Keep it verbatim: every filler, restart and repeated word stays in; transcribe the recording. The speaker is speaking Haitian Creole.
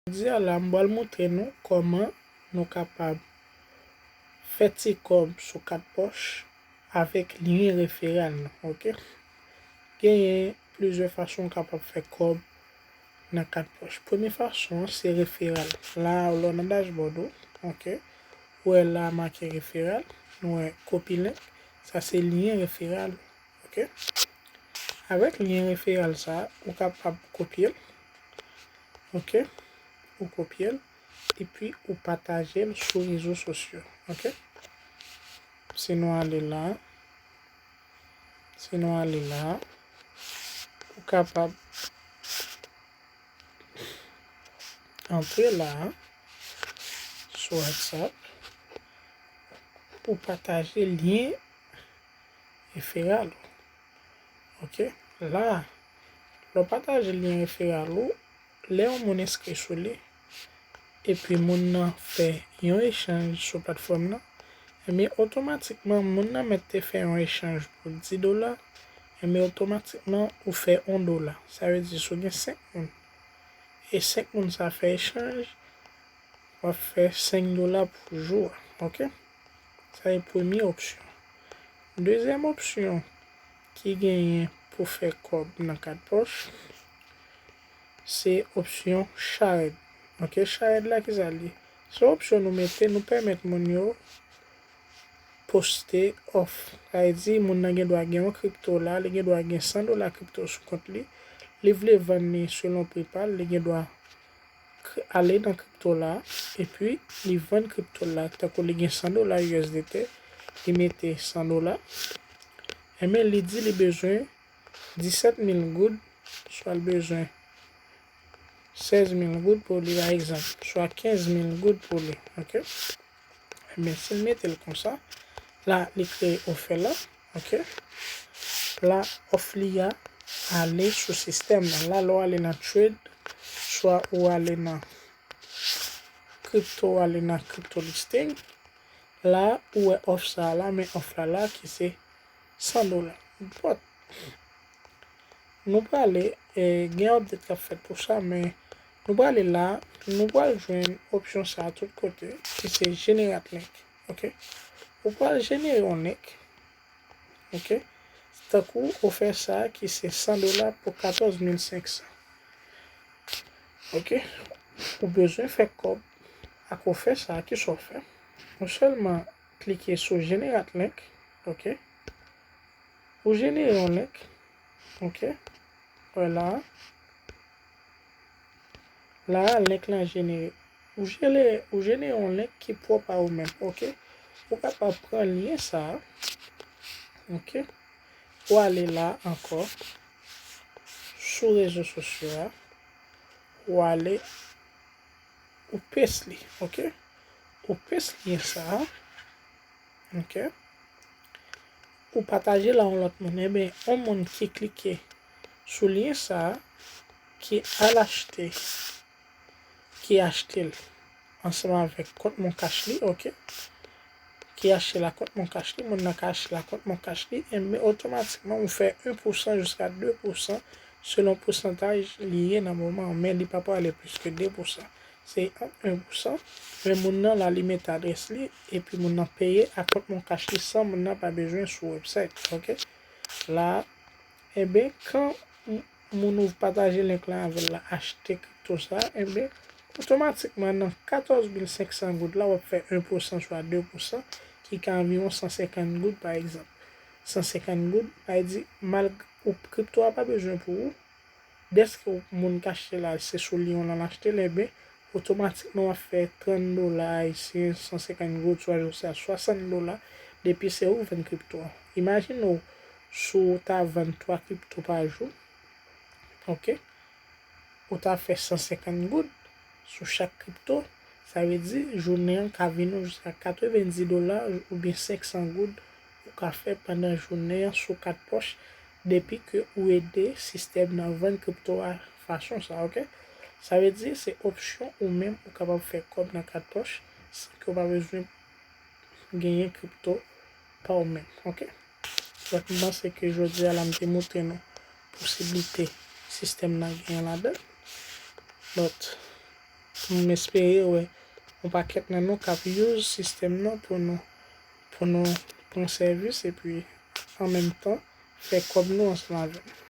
Jodi a la, m pral montre nou kòman nou kapab fè ti kòb sou kat pòch avèk lyen referal nou, oke? Genyen plizyè fason w kapab fè kòb nan kat pòch. Premye fason an, se referal. La, lè w nan dashboard ou, oke? Ou wè la make referal, nou wè copy link, sa se lyen referal, oke? Avèk lyen referal sa, ou kapab kopye l, oke? Ou kopye l, epi ou pataje l sou rezo sosyo, oke? Si nou ale la, si nou ale la, ou kapab antre la, sou WhatsApp, ou pataje lyen referal ou. Oke? La, lè w pataje lyen referal ou, lè yon moun enskri sou li, epi moun nan fè yon echanj sou platfòm nan, ebyen, otomatikman, moun nan mèt te fè yon echanj pou dis dola, ebyen, otomatikman, ou fè yon dola. Sa vle di, si w gen senk moun, e senk moun sa fè echanj, w ap fè senk dola pou jou a, oke? Sa e premye opsyon. Dezyèm opsyon ki genyen pou fè kòb nan kat pòch, se opsyon shared. Oke, shared la, ki sa l ye? Se opsyon nou mete, nou pèmèt moun yo poste òf. Sa vle di, moun nan gen dwa gen yon kripto la, li gen dwa gen san dola kripto sou kont li, li vle vann li selon pri pa l, li gen dwa k-, ale nan kripto la, epi li vann kripto la, tankou li gen san dola U S D T, li mete san dola, enben, li di li bezwen disèt mil goud, swa l bezwen sèz mil goud pou li, pa egzanp, swa kenz mil goud pou li, oke? Ebyen, si l mete l konsa, la, li kreye ofè la, oke? La, òf li a ale sou sistèm nan. La, lè w ale nan trade, swa ou ale nan kripto, ou ale nan crypto listing, la, ou wè òf sa a la, men òf la la ki se san dola. Nenpòt. Nou prale, e, gen update k ap fèt pou sa, men nou prale la, nou pral jwenn opsyon sa a tout kote, ki se generate link, oke? Ou pral jenere yon link, oke? Tankou ofè sa a ki se san dola pou katòz mil senk san. Oke? Ou bezwen fè kòb ak ofè sa a, ki sa w fè? Ou sèlman klike sou generate link, oke? Ou jenere yon link, oke? Wè la. La, link lan jenere. Ou jenere, ou jenere yon link ki pwòp a ou menm, oke? Ou kapab pran lyen sa a, oke? Ou ale la ankò, sou rezo sosyo a, ou ale, ou paste li, oke? Ou paste lyen sa a, oke? Ou pataje l a yon lòt moun. Enben, yon moun ki klike sou lyen sa a, ki al achte, ki achte l ansanm avèk kont Moncash li, oke? Ki achte l a kont Moncash li, moun nan ka achte l a kont Moncash li, enben, otomatikman, ou fè en pou san jiska de pou san selon pousantaj li ye nan moman an, men li pa prale plis ke de pou san. Se ant en pou san, men moun nan la, li mete adrès li, epi moun nan peye a kont Moncash li san moun nan pa bezwen sou website, oke? La, enben, kan m-, moun ou pataje link lan avè l la achte kripto sa, enben, otomatikman nan katòz mil senk san goud la, w ap fè en pou san swa de pou san, ki ka anviwon san senkant goud, pa egzanp. San senkant goud, sa vle di, malgre ou, kripto a pa bezwen pou ou, dèske w, moun k achte la, se sou lyen w lan l achte l, enben, otomatikman w ap fè trant dola ayisyen, san senkant goud, swa jiska swasant dola, depi se ou k vann kripto a. Imajine w, si w ta vann twa kripto pa jou, oke, ou ta fè san senkant goud sou chak kripto, sa vle di jounen an ka vin ou jiska katrevenndis dola oubyen senk san goud ou ka fè pandan jounen an sou kat pòch depi ke ou ede sistèm nan vann kripto a fason sa, oke? Sa vle di se opsyon ou menm ou kapab fè kòb nan kat pòch san ke w pa bezwen genyen kripto pa w menm, oke? Donk, m panse ke jodi a la, m te montre nou posiblite sistèm nan genyen ladan l. But, M espere wè yon pakèt nan nou k ap use sistèm nan pou nou, pou nou pran sèvis epi an menm tan fè kòb nou ansanm avè l.